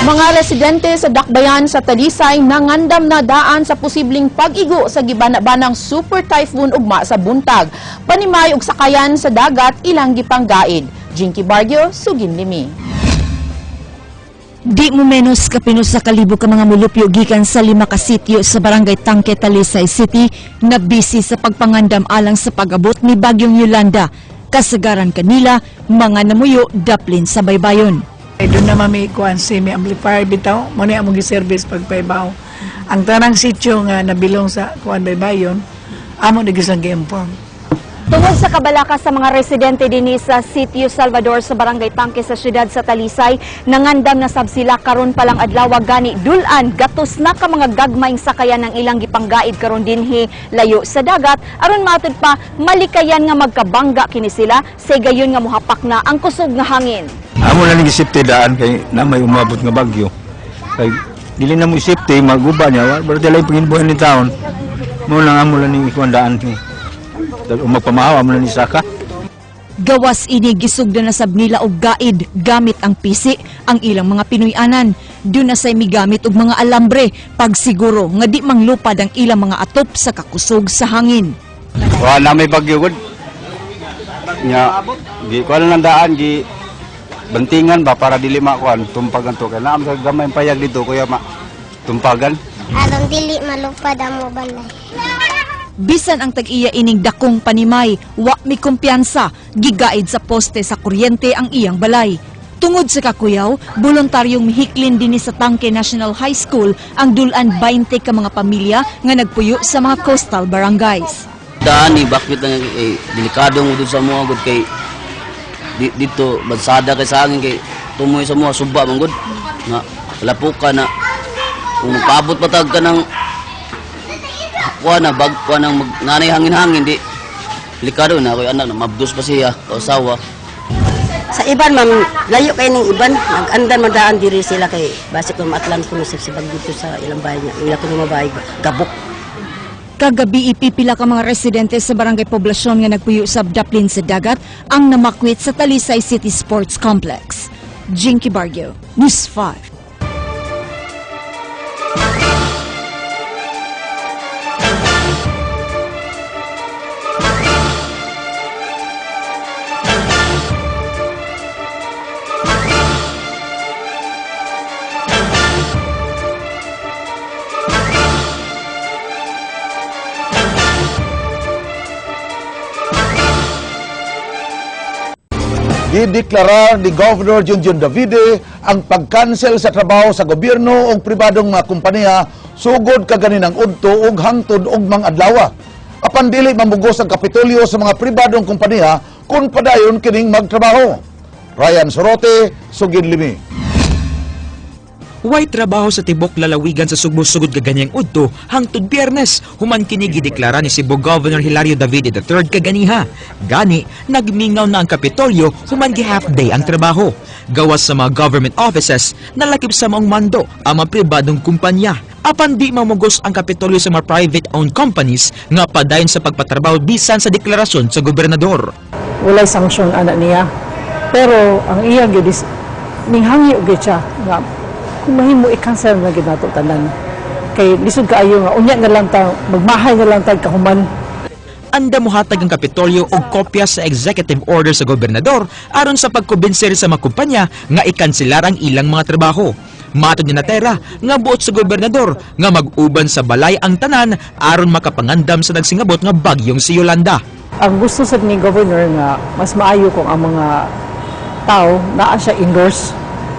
Mga residente sa Dakbayan sa Talisay nangandam na daan sa posibleng pag-igo sa gibana-banang super typhoon ugma sa buntag. Panimay og sakayan sa dagat ilang gipanggaid. Jinky Bargio, sugin limi. Di mo menos kapino sa kalibo ka mga mulupyo gikan sa 5 ka sitio sa Barangay Tangke, Talisay City na busy sa pagpangandam alang sa pag-abot ni Bagyong Yolanda. Kasagaran kanila, mga namuyo daplin sa baybayon. Ay, doon naman may kuan si may amplifier bitaw, mo na among gi-service pagpaybaw. Ang tanang sityo nga nabilong sa kuan baybayon, amo na gyud gi-inform. Tungod sa kabalaka sa mga residente dinhi sa Sitio Salvador sa Barangay Tangke sa siyudad sa Talisay, nangandam na sab sila karon pa lang adlaw, gani dulan gatos na ka mga gagmayng sakayan ang ilang gipanggaid karon dinhi layo sa dagat aron matud pa malikayan nga magkabangga kini sila sa gayon nga mohapak na ang kusog nga hangin. Amo na ning safety daan kay na may umabot nga bagyo. Kay dili na mo safety maguba niya, wa dili panginbuhan ni taon. Mo lang amo lang ning ikuan daan ni. Magpamahaw amo lang ni saka. Gawas ini, gisugdan na sab nila og gaid gamit ang pisi ang ilang mga Pinoy-anan. Duna say migamit og mga alambre pagsiguro nga di manglupad ang ilang mga atop sa kakusog sa hangin. Wa na may bagyo gud. Nya gi kuan lang daan, gi bantingan ba para dili makuan tumpagan to kay naa sa gamay payag dito kuya ma tumpagan. Aron dili malupad ang balay. Bisan ang tag-iya ining dakong panimay, wa mi kumpiyansa, gigaid sa poste sa kuryente ang iyang balay. Tungod sa kakuyaw, voluntaryong mihiklin dinhi sa Tangke National High School ang dulan 20 ka mga pamilya nga nagpuyo sa mga coastal barangays. Daan ni bakit lang eh, delikado mo dun sa mga gud kay dito bansada kay sa hangin kay tumoy sa mga suba man gud nga lapuka na kung magpaabot pa tag ka ng kuha na bag kuha ng mag, nanay hangin-hangin di delikado na koy anak na mabdos pa siya kausawa. Sa iban ma'am, layo kay ning iban, nag-andan man daan diri sila kay basi kung maatlan kuno sa sibag dito sa ilang bahay niya. Ila kuno mabahay gabok. Kagabi ipipila ka mga residente sa Barangay Poblasyon nga nagpuyo sa daplin sa dagat ang namakwit sa Talisay City Sports Complex. Jinky Bargio, News 5. Gideklarar ni Governor Junjun Davide ang pag-cancel sa trabaho sa gobyerno o pribadong mga kompanya sugod kaganinang udto ug hangtod ugmang adlaw. Apan dili mamugos ang Kapitolyo sa mga pribadong kompanya kung padayon kining magtrabaho. Ryan Sorote, sugid limi. Way trabaho sa tibok lalawigan sa Sugbo sugod kaganyang udto hangtod Biyernes human kini gideklara ni Cebu Governor Hilario Davide III kaganiha. Gani nagmingaw na ang Kapitolyo human gi half day ang trabaho. Gawas sa mga government offices nalakip sa maong mando ang mga pribadong kumpanya. Apan di mamugos ang Kapitolyo sa mga private-owned companies nga padayon sa pagpatrabaho bisan sa deklarasyon sa gobernador. Walay sanksyon ana niya. Pero ang iya gyud is ninghangyo gyud siya nga kung mahimo i-cancel na gyud nato tanan. Kay lisod kaayo nga unya na lang ta magmahay na lang ta kahuman. Anda mohatag ang Kapitolyo og kopya sa executive order sa gobernador aron sa pagkumbinser sa mga kumpanya nga ikanselar ang ilang mga trabaho. Matod ni Natera nga buot sa gobernador nga mag-uban sa balay ang tanan aron makapangandam sa nagsingabot nga bagyong si Yolanda. Ang gusto sad ni governor nga mas maayo kung ang mga tao naa siya indoors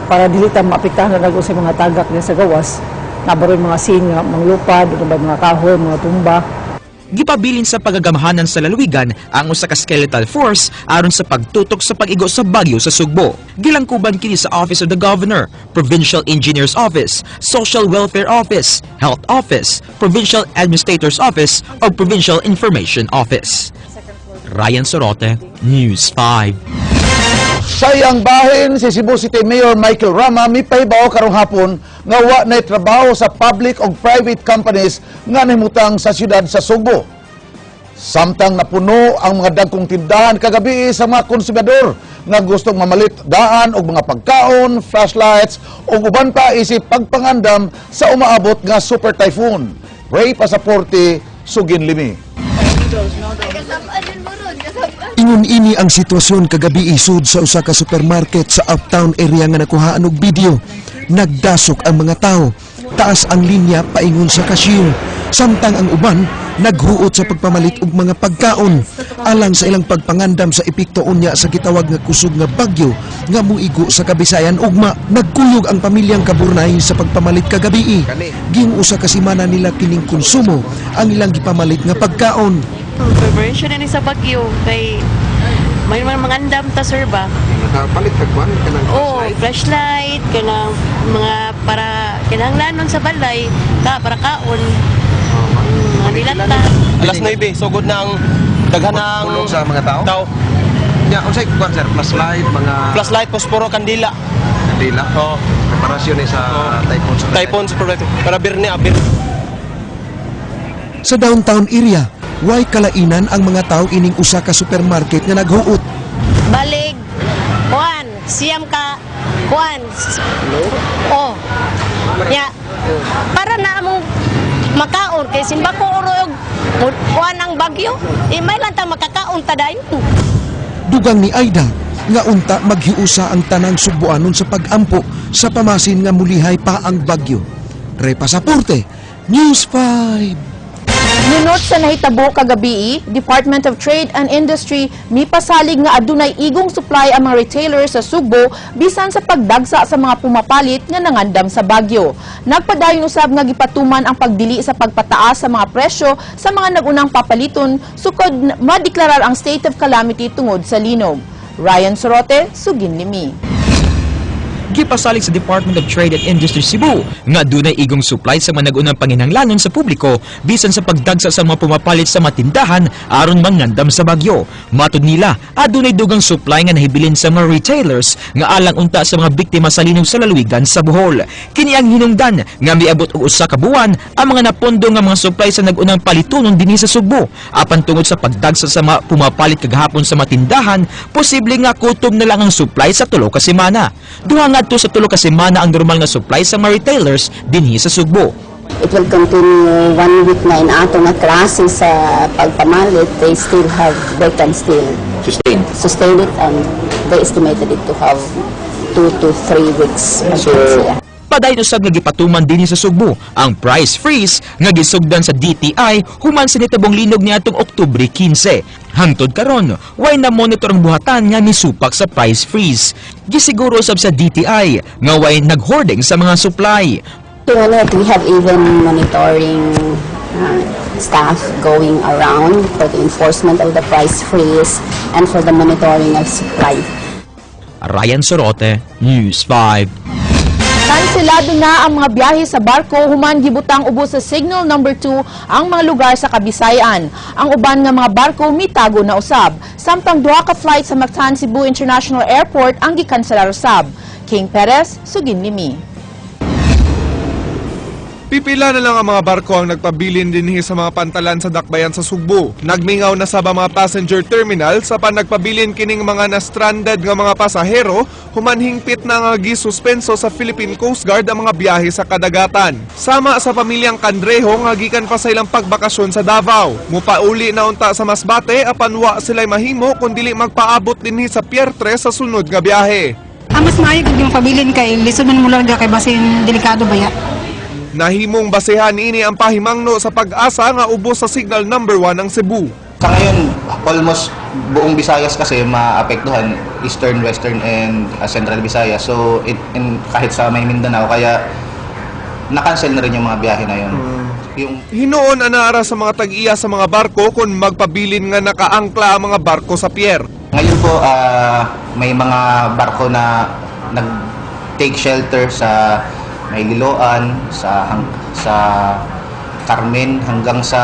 para dili ta maapektahan na sa mga tagak niya sa gawas. Nabaroy mga scene nga manglupad, ano ba mga kahoy, mga tumba. Gipabilin sa pagagamahanan sa lalawigan ang usa ka skeletal force aron sa pagtutok sa pag-igo sa bagyo sa Sugbo. Gilangkuban kini sa Office of the Governor, Provincial Engineers Office, Social Welfare Office, Health Office, Provincial Administrator's Office o Provincial Information Office. Ryan Sorote, News 5. Sa iyang bahin, si Cebu City Mayor Michael Rama mipahibaw karong hapon nga wa nay trabaho sa public o private companies nga nahimutang sa siyudad sa Sugbo. Samtang napuno ang mga dagkong tindahan kagabi sa mga konsumidor nga gustong mamalit daan og mga pagkaon, flashlights ug uban pa isip pagpangandam sa umaabot nga super typhoon. Ray Pasaporte, Sugin Limi. Ingon ini ang sitwasyon kagabi isud sa usa ka supermarket sa uptown area nga nakuhaan og video. Nagdasok ang mga tao. Taas ang linya paingon sa cashier. Samtang ang uban naghuot sa pagpamalit og mga pagkaon alang sa ilang pagpangandam sa epekto unya sa gitawag nga kusog nga bagyo nga muigo sa Kabisayan ugma. Nagkuyog ang pamilyang Kaburnay sa pagpamalit kagabi. Ging usa ka semana nila kining konsumo ang ilang gipamalit nga pagkaon. Preparation na ni sa bagyo kay may mga mangandam ta, sir, ba? Nakapalit ka kwan kanang Oh, flashlight, kanang mga para kinahanglanon sa balay, ka para kaon. Mga dilata. Alas 9, sugod na ang daghan ng Pulong sa mga tao. Tao. Ya, unsay kwan, sir? Flashlight, mga Flashlight, posporo, kandila. Kandila. Oo. Preparasyon ni sa typhoon sa Typhoon super para birne abir. Sa downtown area, way kalainan ang mga tao ining usa ka supermarket nga naghuot. Balig kuan siyam ka kuan, oh ya, para na among makaon kay simbako oro og kuan ang bagyo, imay lang ta makakaon ta dayon. Dugang ni Aida nga unta maghiusa ang tanang Sugbuanon sa pag-ampo sa pamasin nga mulihay pa ang bagyo. Ray Pasaporte, News 5. Nunot sa nahitabo kagabi, Department of Trade and Industry mipasalig nga adunay igong supply ang mga retailers sa Sugbo bisan sa pagdagsa sa mga pumapalit nga nangandam sa bagyo. Nagpadayon usab nga gipatuman ang pagdili sa pagpataas sa mga presyo sa mga nagunang papaliton sukod madeklarar ang state of calamity tungod sa linog. Ryan Sorote, Sugin Limi. Gipasalig sa Department of Trade and Industry Cebu nga dunay igong supply sa mga nag-unang panginahanglanon sa publiko bisan sa pagdagsa sa mga pumapalit sa matindahan aron mangandam sa bagyo. Matud nila, adunay dugang supply nga nahibilin sa mga retailers nga alang unta sa mga biktima sa linog sa lalawigan sa Bohol. Kini ang hinungdan nga miabot og usa ka buwan ang mga napondo nga mga supply sa nag-unang palitunon dinhi sa Sugbo. Apan tungod sa pagdagsa sa mga pumapalit kagahapon sa matindahan, posible nga kutob na lang ang supply sa 3 ka semana. Duha ngadto sa 3 ka semana ang normal nga supply sa mga retailers dinhi sa Sugbo. It will continue one week na in ato nga klase sa pagpamalit. They can still sustain it and they estimated it to have 2 to 3 weeks. So, padayon usab nga gipatuman dinhi sa Sugbo ang price freeze nga gisugdan sa DTI human sa nitabong linog niadtong Oktubre 15. Hangtod karon, way na monitor ang buhatan nga misupak sa price freeze. Gisiguro usab sa DTI nga way naghoarding sa mga supply. On it, we have even monitoring staff going around for the enforcement of the price freeze and for the monitoring of supply. Ryan Sorote, News 5. Kanselado na ang mga biyahe sa barko human gibutang ubos sa signal number 2 ang mga lugar sa Kabisayan. Ang uban nga mga barko mitago na usab. Samtang duha ka flight sa Mactan Cebu International Airport ang gikanselar usab. King Perez, Sugin Limi. Pipila na lang ang mga barko ang nagpabilin dinhi sa mga pantalan sa dakbayan sa Sugbo. Nagmingaw na sa mga passenger terminal sa pan nagpabilin kining mga na-stranded nga mga pasahero human hingpit na nga gisuspenso sa Philippine Coast Guard ang mga biyahe sa kadagatan. Sama sa pamilyang Candrejo nga gikan pa sa ilang pagbakasyon sa Davao. Mupauli na unta sa Masbate apan wa sila'y mahimo kun dili magpaabot dinhi sa Pier 3 sa sunod nga biyahe. Ah, mas maayo kung yung pabilin kay lisod man mo larga kay basin delikado ba ya. Nahimong basehan ini ang pahimangno sa PAGASA nga ubos sa signal number 1 ang Cebu. Sa ngayon, almost buong Visayas kasi maapektuhan, Eastern, Western, and Central Visayas. So, kahit sa may Mindanao, kaya na-cancel na rin yung mga biyahe na yun. Yung Hinuon anaara sa mga tag-iya sa mga barko kung magpabilin nga nakaangkla ang mga barko sa pier. Ngayon po, may mga barko na nag-take shelter sa may Liloan, sa Carmen, hanggang sa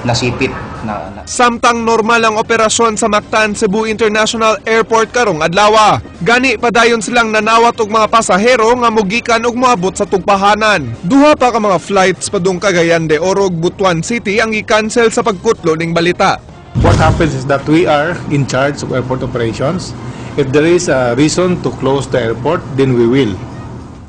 Nasipit. Na Samtang normal ang operasyon sa Mactan Cebu International Airport karong adlaw. Gani padayon silang nanawat og mga pasahero nga mugikan og moabot sa tugpahanan. Duha pa ka mga flights padung Cagayan de Oro ug Butuan City ang gi-cancel sa pagkutlo ning balita. What happens is that we are in charge of airport operations. If there is a reason to close the airport, then we will.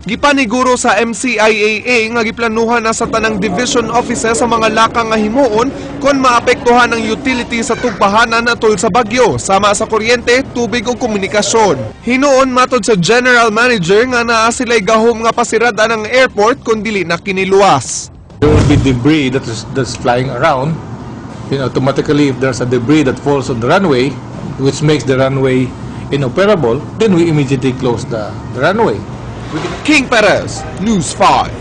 Gipaniguro sa MCIAA nga giplanuhan na sa tanang division offices sa mga lakang nga himuon kung maapektuhan ang utility sa tugpahanan atol sa bagyo, sama sa kuryente, tubig ug komunikasyon. Hinuon matod sa general manager nga naa sila'y gahom nga pasirad-an ang airport kung dili na kiniluwas. There will be debris that's flying around. Then automatically, if there's a debris that falls on the runway, which makes the runway inoperable, then we immediately close the runway. King Perez, News 5.